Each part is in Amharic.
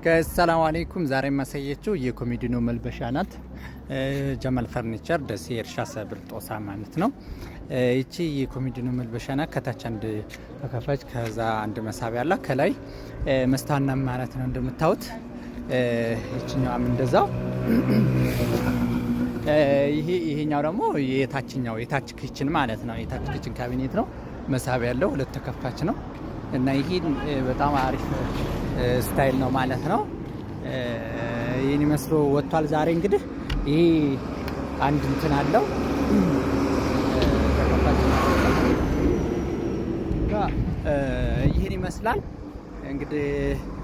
ሰላም አለይኩም። ዛሬ የማሳያችሁ የኮሜዲኖ መልበሻ ናት። ጀማል ፈርኒቸር ደሴ እርሻ ሰብል ጦሳ ማለት ነው። ይቺ የኮሜዲኖ መልበሻ ናት። ከታች አንድ ተከፋች፣ ከዛ አንድ መሳቢያ አላት፣ ከላይ መስታወት ማለት ነው እንደምታዩት። ይችኛዋም እንደዛው። ይሄ ይሄኛው ደግሞ የታችኛው የታች kitchen ማለት ነው። የታች kitchen cabinet ነው። መሳቢያ ያለው ሁለት ተከፋች ነው እና ይሄ በጣም አሪፍ style ነው ማለት ነው። ይህን መስሎ ወጥቷል። ዛሬ እንግዲህ ይሄ አንድ እንትን አለው፣ ይህን ይመስላል እንግዲህ፣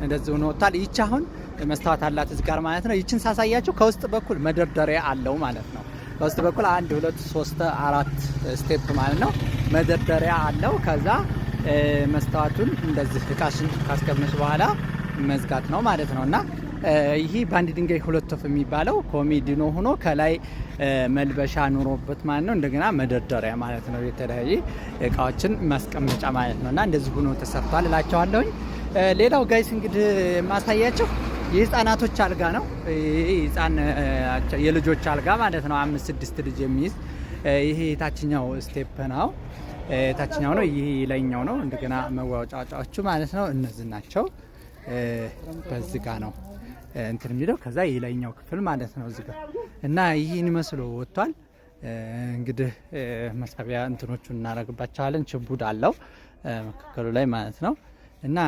እንደዚህ ሆኖ ወጥቷል። ይቺ አሁን መስታወት አላት እዚህ ጋር ማለት ነው። ይችን ሳሳያችሁ ከውስጥ በኩል መደርደሪያ አለው ማለት ነው። ከውስጥ በኩል አንድ፣ ሁለት፣ ሶስት፣ አራት step ማለት ነው፣ መደርደሪያ አለው። ከዛ መስታወቱን እንደዚህ እቃሽን ካስቀመጥሽ በኋላ መዝጋት ነው ማለት ነው። እና ይሄ በአንድ ድንጋይ ሁለት ወፍ የሚባለው ኮሜዲኖ ሆኖ ከላይ መልበሻ ኑሮበት ማለት ነው። እንደገና መደርደሪያ ማለት ነው። የተለያየ እቃዎችን ማስቀመጫ ማለት ነው። እና እንደዚህ ሆኖ ተሰርቷል እላቸዋለሁኝ። ሌላው guys እንግዲህ የማሳያችሁ የህፃናቶች አልጋ ነው። ይሄ የልጆች አልጋ ማለት ነው። አምስት ስድስት ልጅ የሚይዝ። ይሄ የታችኛው step ነው። ታችኛው ነው። ይሄ ላይኛው ነው። እንደገና መወጣጫዎቹ ማለት ነው እነዚህ ናቸው። በዚህ ጋ ነው እንትን የሚለው፣ ከዛ የላይኛው ክፍል ማለት ነው እዚህ ጋ እና ይህን መስሎ ወጥቷል። እንግዲህ መሳቢያ እንትኖቹን እናደርግባቸዋለን። ችቡድ አለው መካከሉ ላይ ማለት ነው እና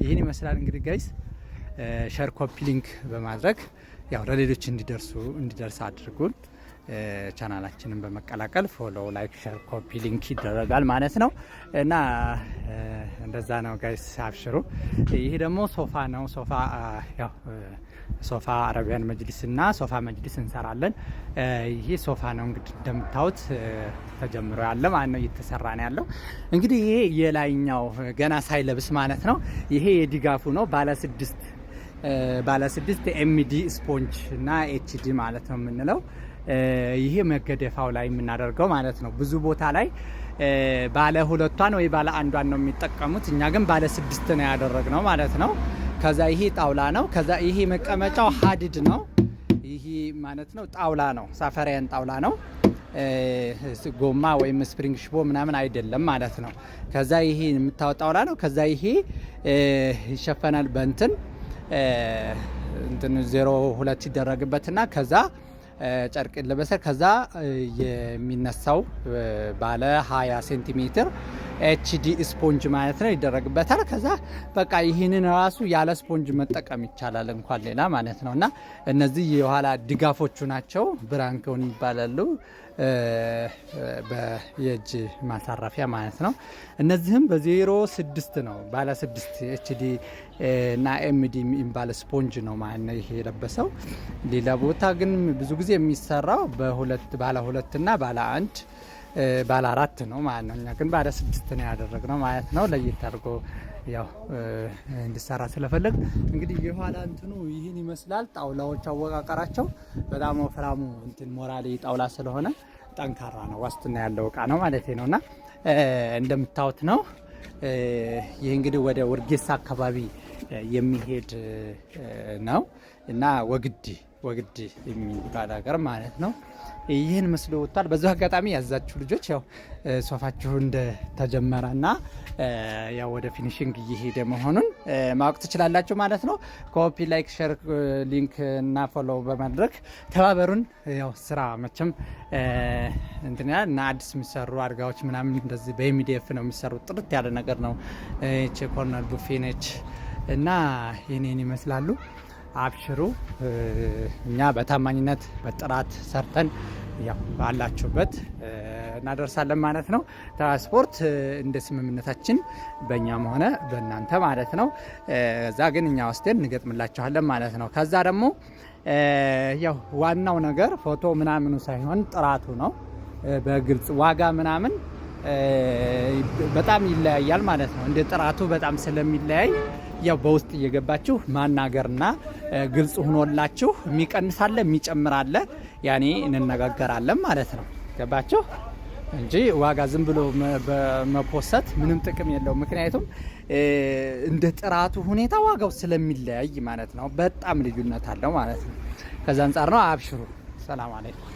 ይህን ይመስላል። እንግዲህ guys፣ share፣ copy link በማድረግ ያው ለሌሎች እንዲደርስ አድርጉን። ቻናላችንን በመቀላቀል follow፣ like፣ share፣ copy link ይደረጋል ማለት ነው እና እንደዛ ነው guys፣ አብሽሩ። ይሄ ደግሞ ሶፋ ነው። ሶፋ ያው ሶፋ አረቢያን መጅሊስ እና ሶፋ መጅሊስ እንሰራለን። ይሄ ሶፋ ነው እንግዲህ፣ እንደምታዩት ተጀምሮ ያለ ማለት ነው፣ እየተሰራ ነው ያለው። እንግዲህ ይሄ የላይኛው ገና ሳይለብስ ማለት ነው። ይሄ የድጋፉ ነው፣ ባለ 6 MD sponge እና HD ማለት ነው የምንለው። ይሄ መገደፋው ላይ የምናደርገው ማለት ነው። ብዙ ቦታ ላይ ባለ ሁለቷን ወይ ባለ አንዷን ነው የሚጠቀሙት። እኛ ግን ባለ ስድስት ነው ያደረግነው ማለት ነው። ከዛ ይሄ ጣውላ ነው። ከዛ ይሄ መቀመጫው ሀዲድ ነው። ይሄ ማለት ነው ጣውላ ነው፣ ሳፈሪያን ጣውላ ነው። ጎማ ወይም spring ሽቦ ምናምን አይደለም ማለት ነው። ከዛ ይሄ የምታወጣው ጣውላ ነው። ከዛ ይሄ ይሸፈናል በእንትን እንትን 02 ይደረግበትና ከዛ ጨርቅ ይለበሳል። ከዛ የሚነሳው ባለ 20 ሴንቲሜትር HD sponge ማለት ነው ይደረግበታል። ከዛ በቃ ይህንን ራሱ ያለ ስፖንጅ መጠቀም ይቻላል እንኳን ሌላ ማለት ነው። እና እነዚህ የኋላ ድጋፎቹ ናቸው። ብራንከውን ይባላሉ። የእጅ ማሳረፊያ ማለት ነው። እነዚህም በ06 ነው፣ ባለ 6 HD እና MD የሚባል ስፖንጅ ነው ማለት ነው ይሄ የለበሰው። ሌላ ቦታ ግን ብዙ ጊዜ የሚሰራው በሁለት፣ ባለ ሁለት እና ባለ አንድ፣ ባለ አራት ነው ማለት ነው። እኛ ግን ባለ ስድስት ነው ያደረግነው ማለት ነው። ለየት አድርጎ ያው እንዲሰራ ስለፈለግ። እንግዲህ የኋላ እንትኑ ይህን ይመስላል። ጣውላዎች አወቃቀራቸው በጣም ወፍራሙ እንትን ሞራሌ ጣውላ ስለሆነ ጠንካራ ነው፣ ዋስትና ያለው እቃ ነው ማለት ነው። እና እንደምታዩት ነው። ይህ እንግዲህ ወደ ውርጌሳ አካባቢ የሚሄድ ነው እና ወግዲ ወግዲ የሚባል ሀገር ማለት ነው። ይህን መስሎ ወጥቷል። በዚሁ አጋጣሚ ያዛችሁ ልጆች ያው ሶፋችሁ እንደተጀመረ እና ያው ወደ finishing እየሄደ መሆኑን ማወቅ ትችላላችሁ ማለት ነው። copy፣ like፣ share፣ link እና follow በማድረግ ተባበሩን። ያው ስራ መቼም እንትን ያህል እና አዲስ የሚሰሩ አልጋዎች ምናምን እንደዚህ በ MDF ነው የሚሰሩት። ጥርት ያለ ነገር ነው። ይቺ corner ቡፌ ነች እና ይህንን ይመስላሉ። አብሽሩ። እኛ በታማኝነት በጥራት ሰርተን ያው ባላችሁበት እናደርሳለን ማለት ነው። ትራንስፖርት እንደ ስምምነታችን በእኛም ሆነ በእናንተ ማለት ነው። እዛ ግን እኛ ወስደን እንገጥምላችኋለን ማለት ነው። ከዛ ደግሞ ያው ዋናው ነገር ፎቶ ምናምኑ ሳይሆን ጥራቱ ነው። በግልጽ ዋጋ ምናምን በጣም ይለያያል ማለት ነው። እንደ ጥራቱ በጣም ስለሚለያይ ያው በውስጥ እየገባችሁ ማናገርና ግልጽ ሆኖላችሁ የሚቀንሳለ የሚጨምራለ ያኔ እንነጋገራለን ማለት ነው። ገባችሁ? እንጂ ዋጋ ዝም ብሎ መፖሰት ምንም ጥቅም የለውም። ምክንያቱም እንደ ጥራቱ ሁኔታ ዋጋው ስለሚለያይ ማለት ነው። በጣም ልዩነት አለው ማለት ነው። ከዛ አንጻር ነው። አብሽሩ። ሰላም አለይኩም።